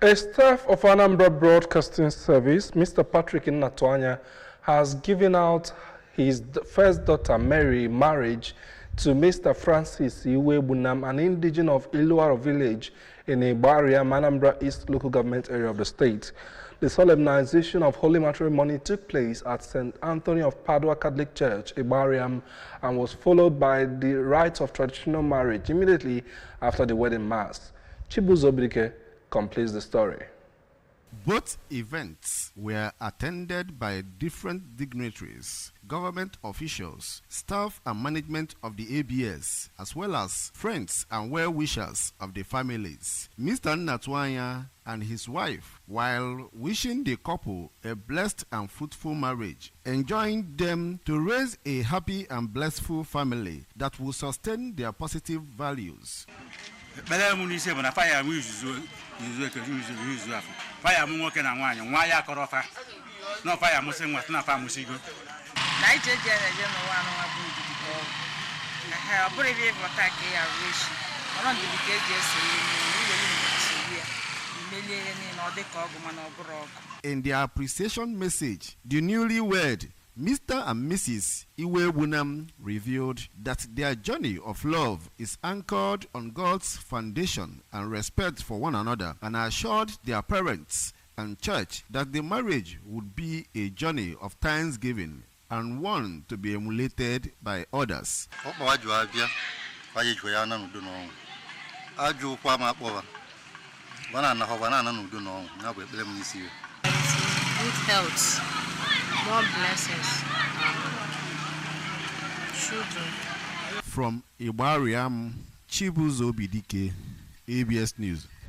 A staff of Anambra Broadcasting Service, Mr. Patrick Nnatuanya, has given out his first daughter, Mary, marriage to Mr. Francis Iwegbunam, an indigene of Iluaro village in Igbariam, Anambra East local government area of the state. The solemnization of holy matrimony took place at St. Anthony of Padua Catholic Church, Igbariam, and was followed by the rites of traditional marriage immediately after the wedding mass. Chibuzo completes the story. Both events were attended by different dignitaries, government officials, staff and management of the ABS, as well as friends and well-wishers of the families. Mr. Nnatuanya and his wife, while wishing the couple a blessed and fruitful marriage, enjoined them to raise a happy and blissful family that will sustain their positive values. Fire Mungoke and Waya Korofa. No fire Muslim was not Famusigo. Night generation, one I put it for Taki, I wish. I don't give the in their appreciation message, the newlywed Mr. and Mrs. Iwegbunam revealed that their journey of love is anchored on God's foundation and respect for one another, and assured their parents and church that the marriage would be a journey of thanksgiving and one to be emulated by others. Good health, more blessings, children. From Igbariam, Chibuzo Bidike, ABS News.